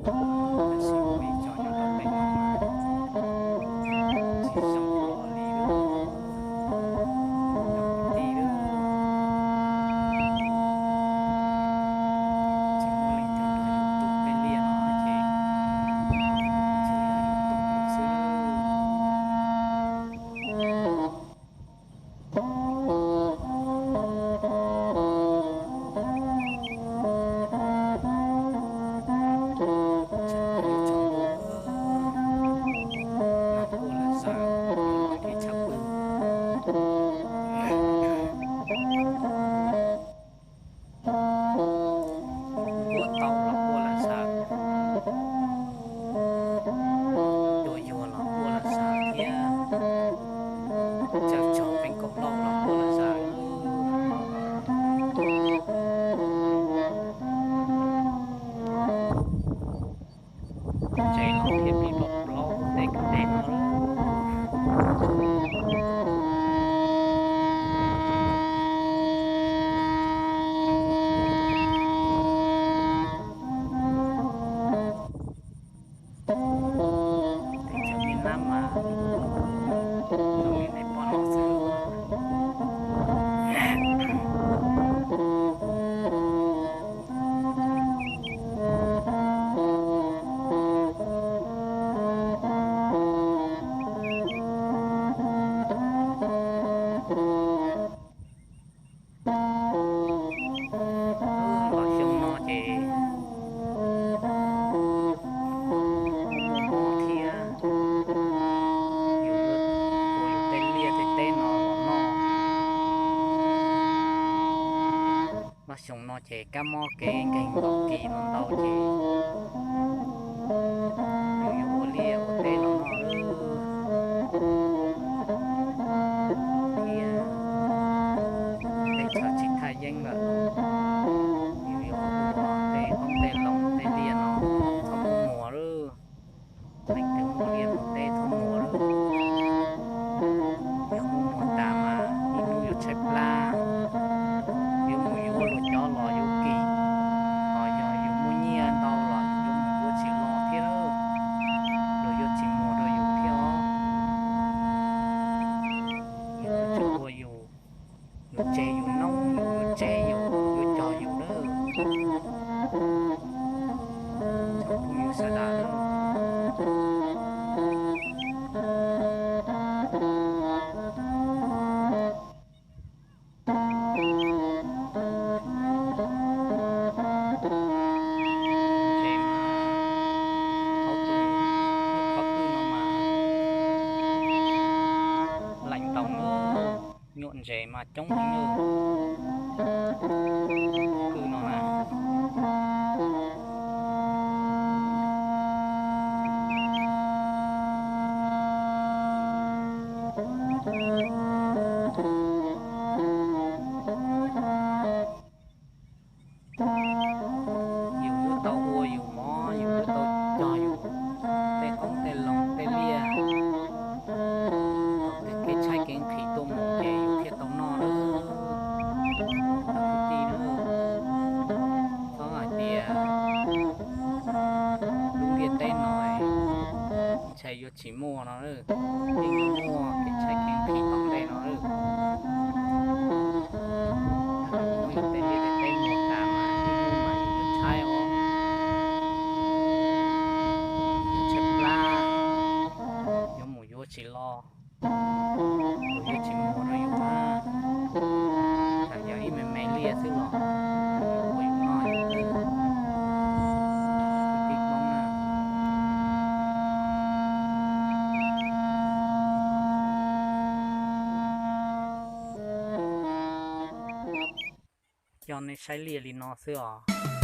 Tab sis muaj ib co nyob rau pem no mas tsis zoo li lawm, cov kwv tij. Tsis muaj leej twg nrog yus tu tej liaj no ces tsuas yog yus tu yus xwb. Tseem muaj ib co npua los quaj lam xaws, los thiab tshaj pw. Npua tau los quaj lam xaws, cua yuag los quaj lam xaws thiab, cov tsov pheej kaum lauj los quaj lam xaws. Ntses los thiaj pib pom plaub tej kwj deg no. Teb chaws Nyab Laj mas zoo li nej pom no xwb. Los xyoo no ces muaj mob thiab, yus ua yus tej liaj tej teb no los noj. Los xyoo no ces kab mob kev nkeeg nkaus kis no ntau ces yus yuav ua liaj ua teb los noj thiab. Teb chaws tsis thaj yeeb lawm, yus yuav ua tej qoob tej loo tej liaj no txhob muaj muag lawm. Leej twg muaj liaj muaj teb txhob muag lawm. Yog muaj muag tas mas ib hnub yuav tshaib plab, yuav mus yuav luag cov los yuav kim, ho yog yus muaj nyiaj ntau los yus yuav mus yuav tsis los thiab, luag yuav tsis muag rau yus thiab os. Yus yuav tsis ua yus, yus tseg yus noob, yus yuav tseg yus, yus yuav cog yus lawm. Tsoom phooj ywg sawv daws, ntses mas hauv tus qhov twg no mas laim ntau na, nyuam ntses mas coob heev na. Qhov twg no na, yus yuav tau ua yus mov, yus yuav tau cog yus tej qoob tej loo tej liaj, thaum twg kev tshaib kev nqhis tuaj mus ces yus thiaj tau noj lawm. Kwv tij, txhob hais tias lub ntiaj teb no ntshai yuav tsis muaj no, yeej yuav muaj kev tshaib kev nqhis tom ntej no. Muaj yus tej liaj tej teb muag tas mas ib hnub mas yus yuav tshaib os, tshaib plab, yuav mus yuav tsis los, yuav tsis muag rau yus na. Txawm yog ib me me liaj xwb los ua yus noj yus haus. Kwv tij Hmoob na, coj nej saib liaj li no xwb os.